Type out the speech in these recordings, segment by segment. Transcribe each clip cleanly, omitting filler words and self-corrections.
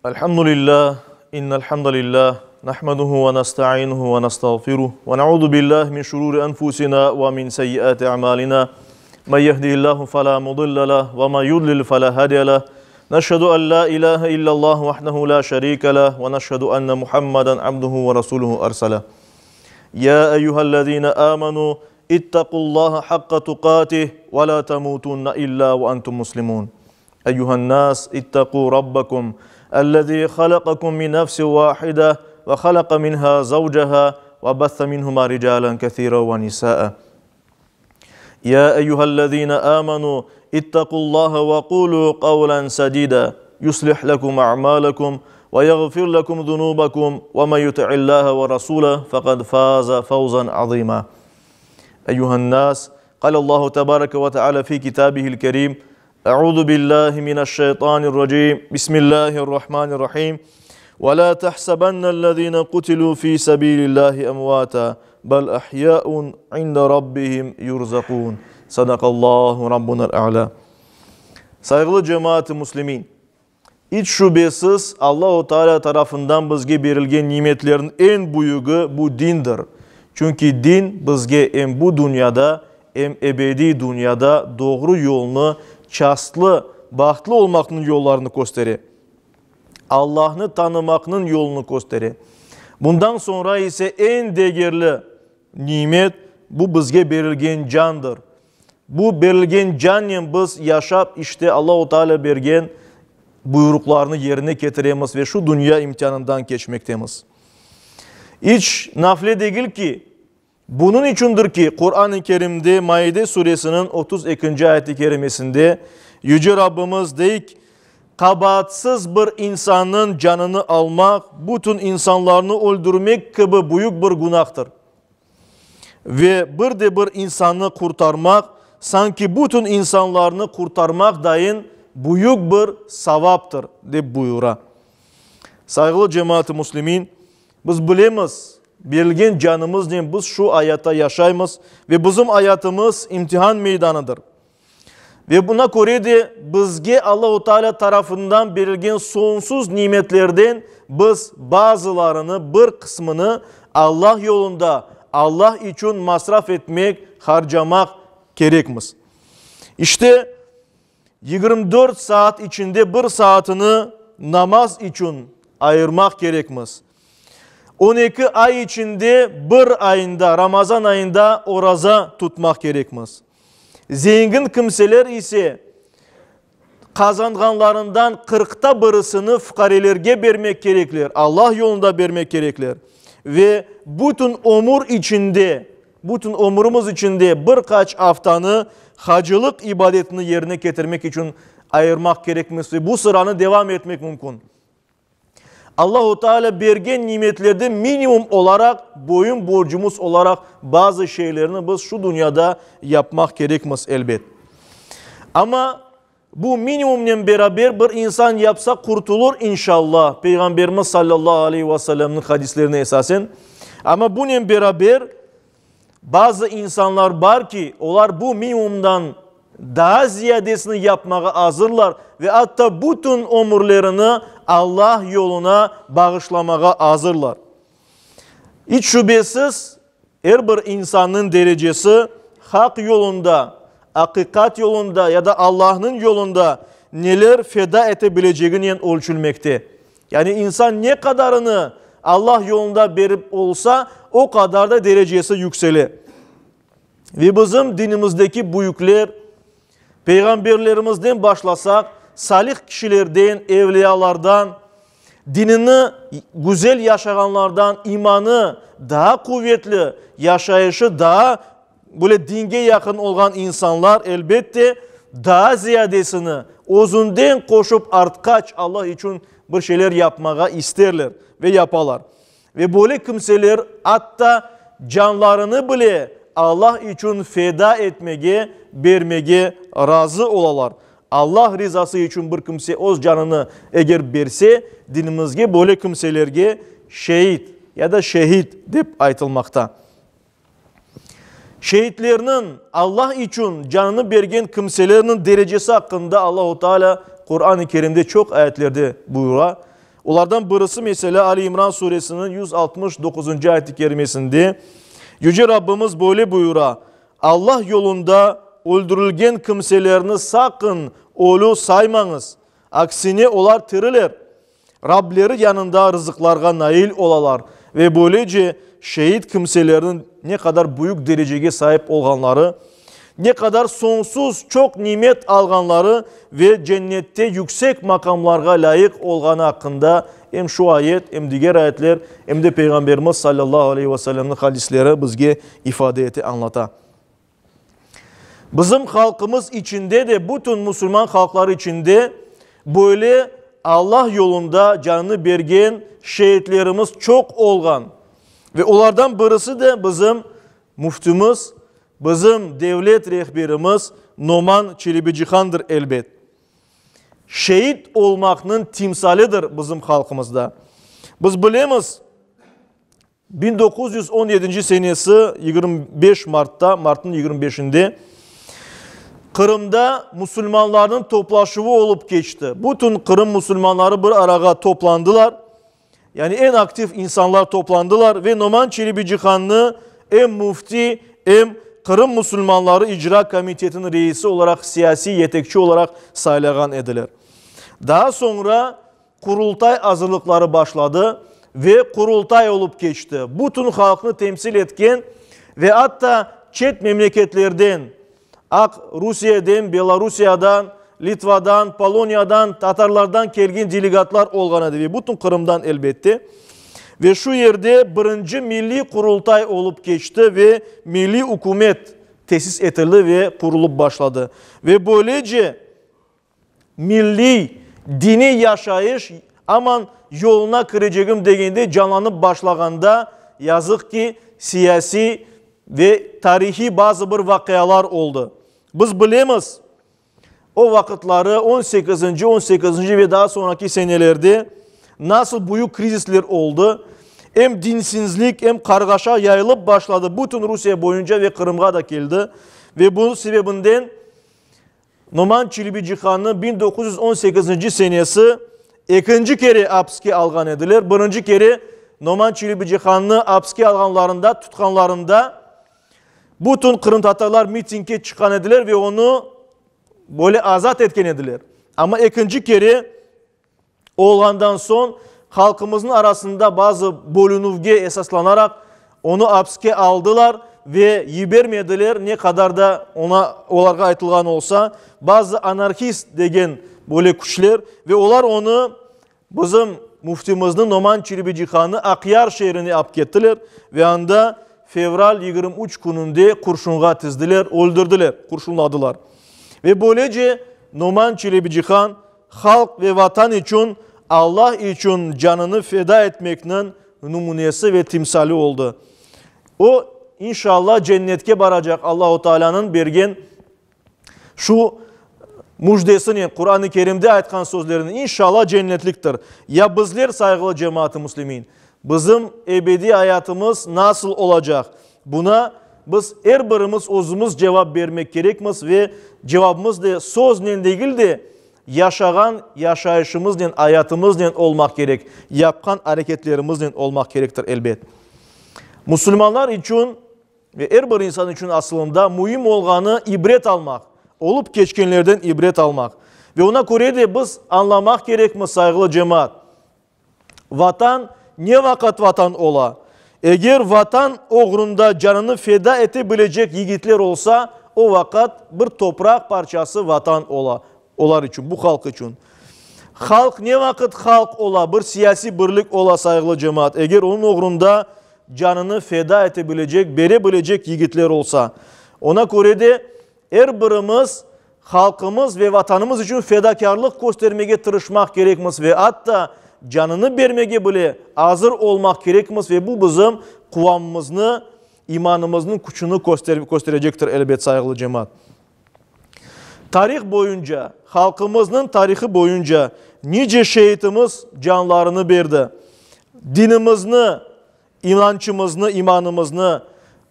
Elhamdülillah, innel hamdalillah, nahmeduhu ve nestainuhu ve nestağfiruh ve nauzu billahi min şururi enfusina ve min seyyiati a'malina. Men yehdihillahu fela mudille leh ve men yudlil fela hadiye leh. Neşhedü en la ilahe illallah vahdehu la şerike leh ve neşhedü enne Muhammeden abduhu ve resuluhu ersele. Ya eyyühellezine amenu ittaqullaha hakka tukatih ve la temutunne illa ve entum muslimun. Eyyühen nas ittaqu rabbakum ellezî halakakum min nefsin vâhide ve halaka minhâ zavceha ve besse minhumâ ricâlen kesîren ve nisâe. Ya eyyühellezîne âmenû ittaqullâhe ve kûlû kavlen sedîdâ yuslih lekum a'mâlekum ve yagfir lekum zunûbekum ve men yuti'illâhe ve rasûlehu fekad fâze fevzen azîmâ. Eyyühen nas, Kâlallahu tebâreke ve teâlâ fî kitâbihil kerîm, Euzu billahi mineşşeytanirracim. Bismillahirrahmanirrahim. Ve la tahsebennellezine kutilu fi sabilillahi emvata bel ahyaun inde rabbihim yurzakun. Sadakallahu rabbunel a'la. Sayğılı cemaat-i muslimin, iç şübesiz Allahu Teala tarafından bizge berilgen nimetlerin eñ büyügi bu dindir. Çünki din bizge em bu dünyada, em ebediy dünyada doğru yolnı, çastlı, bahtlı olmaqnıñ yollarını köstere. Allahnı tanımaqnıñ yolunı köstere. Bundan soñra ise eñ degerli nimet, bu bizge berilgen candır. Bu berilgen cannen biz yaşap, işte Allahu Teala bergen buyruqlarnı yerine ketiremiz ve şu dünya imtianından keçmektemiz. İç nafile degil ki, bunıñ içündir ki, Quran-ı Kerimde Maide suresiniñ 32-nci ayet-i kerimesinde Yüce Rabbimiz dey ki, Qabaatsız bir insannıñ canını almaq, bütün insanlarnı öldürmek kibi büyük bir günahtır. Ve bir de bir insannı qurtarmaq, sanki bütün insanlarnı qurtarmaq dayın büyük bir savaptır, dep buyura. Sayğılı cemaat-ı müslimin, biz bilemiz, berilgen canımıznen biz şu ayatta yaşaymız ve bizim ayatımız imtihan meydanıdır. Ve buna köre de bizge Allahu Teala tarafından berilgen soñsuz nimetlerden biz bazılarını, bir qısmını Allah yolunda, Allah içün masraf etmek, harcamaq kerekmiz. İşte, 24 saat içinde bir saatini namaz içün ayırmaq kerekmiz. On eki ay içinde bir ayında, Ramazan ayında oraza tutmaq kerekmiz. Zengin kimseler ise qazanğanlarından qırqta birisini fuqarelerge bermek kerekler, Allah yolunda bermek kerekler. Ve bütün ömür içinde, bütün ömürimiz içinde bir qaç aftanı hacılıq ibadetini yerine ketirmek içün ayırmaq kerekmiz ve bu sıranı devam etmek mümkün. Allahu Teala bergen nimetlerde minimum olaraq, boyun borcumuz olaraq bazı şeylerni biz şu dünyada yapmaq kerekmiz, elbet. Amma bu minimumnen beraber bir insan yapsa qurtulur, inşallah, Peyğamberimiz sallallahu aleyhi ve sellemniñ hadislerine esasen. Amma bunen beraber Bazı insanlar bar ki, olar bu minimumdan daa ziyadesini yapmağa azırlar ve atta bütün ömürlerini Allah yoluna bağışlamağa azırlar. İç şübesiz, er bir insannıñ derecesi Haq yolunda, aqiqat yolunda ya da Allahnıñ yolunda neler feda ete bileceginen ölçülmekte. Yani insan ne qadarını Allah yolunda berip olsa, o qadar da derecesi yüksele. Ve bizim dinimizdeki büyükler, peyğamberlerimizden başlasaq, salih kişilerden, evliyalardan, dinini güzel yaşağanlardan imanı daa quvetli, yaşayışı daa böyle dinge yaqın olğan insanlar, elbette, daa ziyadesini özünden qoşup artqaç Allah içün bir şeyler yapmağa isterler ve yapalar. Ve böyle kimseler atta canlarını bile Allah içün feda etmege, bermege razı olalar. Allah rizası içün bir kimse öz canını eger berse, dinimizge böyle kimselerge şeit ya da şehit dep aytılmaqta. Şeitlerniñ, Allah içün canını bergen kimselerniñ derecesi aqqında Allahu Teala Quran-ı Kerimde çoq ayetlerde buyura. Olardan birisi, meselâ, Ali İmran suresiniñ 169-ncı ayet-i kerimesinde Yüce Rabbimiz böyle buyura, Allah yolunda öldürilgen kimselerni saqın ölü saymañız, aksine olar tiriler, Rableri yanında rızıqlarğa nail olalar ve böylece şeit kimselerniñ ne qadar büyük derecege saip olğanları, ne qadar soñsuz çoq nimet alğanları ve cennette yüksek maqamlarğa lâyıq olğanı aqqında em şu ayet, em diger ayetler, em de Peyğamberimiz salâllahu aleyhi ve sellemniñ hadisleri bizge ifade ete, añlata. Bizim halqımız içinde de, bütün musulman halqları içinde böyle Allah yolunda canını bergen şeitlerimiz çoq olğan. Ve olardan birisi de bizim müftimiz, bizim devlet rehberimiz Noman Çelebicihandır, elbet. Şeit olmaqnıñ timsalidir bizim halqımızda. Biz bilemiz, 1917 senesi 25 martta, martnıñ 25-inde Qırımda musulmanlarnıñ toplaşuvı olıp keçti. Bütün Qırım musulmanları bir arağa toplandılar. Yani eñ aktiv insanlar toplandılar ve Noman Çelebicihannı em müfti, em Qırım musulmanları icra komitetiniñ reisi olaraq, siyasiy yetekçi olaraq saylağan ediler. Daa soñra Qurultay azırlıqları başladı ve Qurultay olıp keçti. Bütün halqnı temsil etken ve atta çet memleketlerden, Aq Rusiyeden, Belorusiyadan, Litvadan, Poloniyadan, tatarlardan kelgen delegatlar olğan edi ve bütün Qırımdan elbette. Ve şu yerde birinci milliy Qurultay olıp keçti ve milliy ükümet tesis etildi ve qurulıp başladı. Ve böylece milliy, diniy yaşayış aman yoluna kirecegim degende canlanıp başlağanda, yazıq ki, siyasiy ve tarihiy bazı bir vaqialar oldı. Biz bilemiz, o vaqıtları, on sekizinci, on sekizinci ve daa soñraki senelerde nasıl büyük krizisler oldı, em dinsinslik, em qarğaşa yayılıp başladı bütün Rusiye boyunca ve Qırımğa da keldi ve bunıñ sebebinden Noman Çelebicihannı 1918 senesi ekinci kere apiske alğan ediler. Birinci kere Noman Çelebicihannı apiske alğanlarında, tutqanlarında bütün qırımtatarlar mitingge çıqqan ediler ve onı böyle azat etken ediler. Amma ekinci kere olğandan soñ halqımıznıñ arasında bazı bölünüvge esaslanaraq onı apiske aldılar ve yibermediler, ne qadar da oña, olarğa aytılğan olsa, bazı anarhist degen böyle küçler ve olar onı, bizim müftimizni Noman Çelebicihannı Aqyar şeerine ap kettiler ve anda fevral 23 kününde qurşunğa tizdiler, öldürdiler, qurşunladılar. Ve böylece Noman Çelebicihan Halq ve Vatan içün, Allah içün canını feda etmekniñ nümünesi ve timsali oldı. O, inşallah, cennetke baracaq, Allahu Taalânıñ bergen şu müjdesinen, Quran-ı Kerimde aytqan sözlerinen, inşallah, cennetliktir. Ya bizler, sayğılı cemaat-ı müslimin, bizim ebediy ayatımız nasıl olacaq? Buna biz er birimiz özümiz cevap bermek kerekmiz ve cevabımız de söznen degil de, yaşağan yaşayışımıznen, ayatımıznen olmaq kerek, yapqan areketlerimiznen olmaq kerektir, elbet. Musulmanlar içün ve er bir insan içün asılında müim olğanı ibret almaq, olıp keçkenlerden ibret almaq. Ve ona köre de biz añlamaq kerekmiz, sayğılı cemaat, Vatan ne vaqıt vatan ola? Eger vatan oğrunda canını feda ete bilecek yigitler olsa, o vaqıt bir topraq parçası vatan ola olar içün, bu halq içün. Halq ne vaqıt halq ola, bir siyasiy birlik ola, sayğılı cemaat, eger onıñ oğrunda canını feda ete bilecek, bere bilecek yigitler olsa. Ona köre de Er birimiz halqımız ve Vatanımız içün fedakârlıq köstermege tırışmaq kerekmiz ve atta canını bermege bile azır olmaq kerekmiz ve bu bizim quvamımıznı, imanımıznıñ küçüni kösterecektir, elbet, sayğılı cemaat. Tarih boyunca, halqımıznıñ tarihı boyunca nice şeitimiz canlarını berdi. Dinimizni, İnançımıznı, imanımıznı,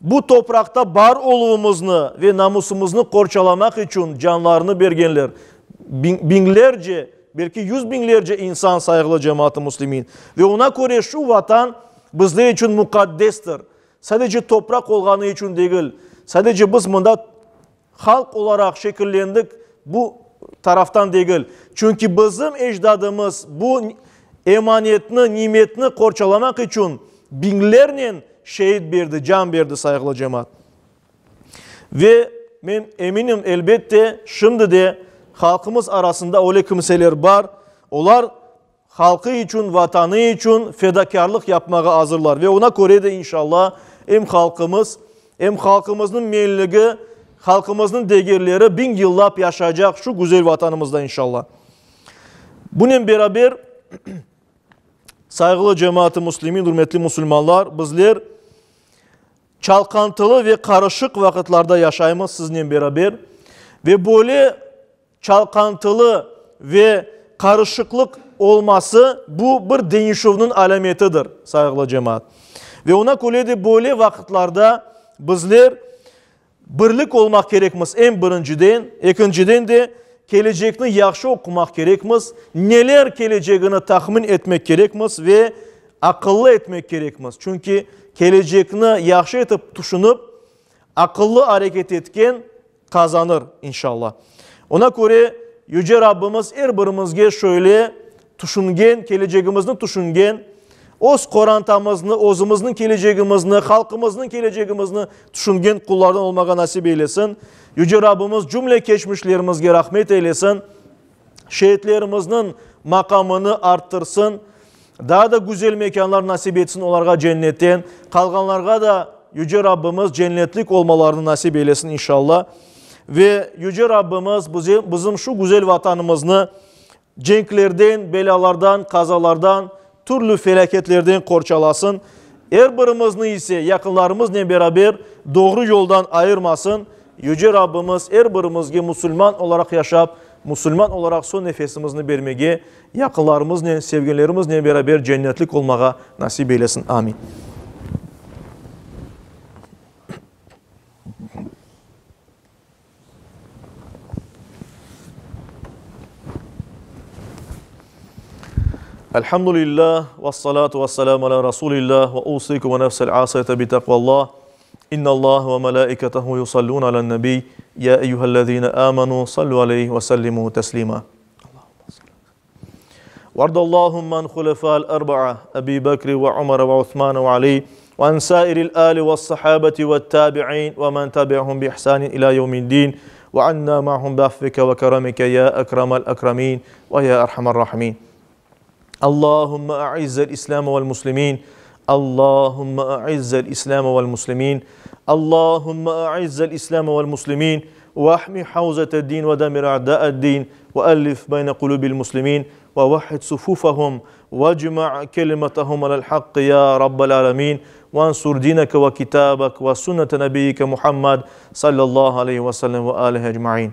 bu topraqta bar oluvımıznı ve namusımıznı qorçalamaq içün canlarını bergenler, biñlerce, belki yüz biñlerce insan, sayğılı cemaat-ı müslimin. Ve oña köre şu Vatan bizler içün muqaddestir. Sadece topraq olğanı içün degil, sadece biz mında halq olaraq şekillendik, bu taraftan degil. Çünki bizim ecdadımız bu emanetni, nimetni qorçalamaq içün biñlernen şeit berdi, can berdi, sayğılı cemaat. Ve men eminim, elbette, şimdi de halqımız arasında öyle kimseler bar, olar halqı içün, Vatanı içün fedakârlıq yapmağa azırlar. Ve oña köre de, inşallah, em halqımız, em halqımıznıñ menligi, halqımıznıñ degerleri biñ yıllap yaşaycaq şu güzel Vatanımızda, inşallah. Bunen beraber, sayğılı cemaat-ı müslimin, ürmetli musulmanlar, bizler Çalqantılı ve qarışıq vaqıtlarda yaşaymız siznen beraber ve böyle çalqantılı ve qarışıqlıq olması bu bir deñişüvniñ alâmetidir, sayğılı cemaat. Ve oña köre de böyle vaqıtlarda bizler birlik olmaq kerekmiz eñ birinciden, ekinciden de kelecekni yahşı oqumaq kerekmiz, neler kelecegini tahmin etmek kerekmiz ve aqıllı etmek kerekmiz. Çünki kelecekni yahşı etip tüşünip, aqıllı areket etken qazanır, inşallah. Ona köre Yüce Rabbimiz er birimizge şöyle tüşüngen, kelecegimizni tüşüngen, öz qorantamıznı, özümizniñ kelecegimizni, halqımıznıñ kelecegimizni tüşüngen qullardan olmağa nasip eylesin. Yüce Rabbimiz cümle keçmişlerimizge rahmet eylesin, şeitlerimizniñ maqamını arttırsın, daa da güzel mekânlar nasip etsin olarğa cennetten, qalğanlarğa da Yüce Rabbimiz cennetlik olmalarını nasip eylesin inşallah. Ve Yüce Rabbimiz bizim şu güzel Vatanımıznı cenklerden, belâlardan, qazalardan, türlü felâketlerden qorçalasın. Er birimizni ise yaqınlarımıznen beraber doğru yoldan ayırmasın. Yüce Rabbimiz er birimizge musulman olaraq yaşap, musulman olaraq soñ nefesimizni bermege, yaqınlarımıznen, sevgenlerimiznen beraber cennetlik olmağa nasip eylesin. Amin. Elhamdülillah, vessalatu vesselamu ala Rasulillah, ve usikum ve nefsel asiyete bi taqvallah. İnnallah ve melaiketehu yusallun alen nebi, ya eyyühellezine amenu sallu aleyhi ve sellimu teslima. وارض اللهم عن خلفاء الأربعة أبي بكر وعمر وعثمان وعلي وعن سائر الآل والصحابة والتابعين ومن تبعهم بإحسان إلى يوم الدين وعنا معهم بعفوك وكرمك يا أكرم الأكرمين ويا أرحم الراحمين اللهم أعز الإسلام والمسلمين اللهم أعز الإسلام والمسلمين اللهم أعز الإسلام والمسلمين واحمي حوزة الدين ودمر أعداء الدين وألف بين قلوب المسلمين ووحد صفوفهم واجمع كلمتهم على الحق يا رب العالمين وانصر دينك وكتابك وسنة نبيك محمد صلى الله عليه وسلم وآله أجمعين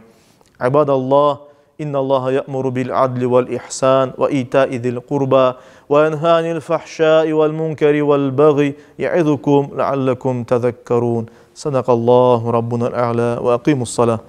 عباد الله إن الله يأمر بالعدل والإحسان وإيتاء ذي القربى وينهى عن الفحشاء والمنكر والبغي يعظكم لعلكم تذكرون صدق الله ربنا الأعلى وأقيموا الصلاة.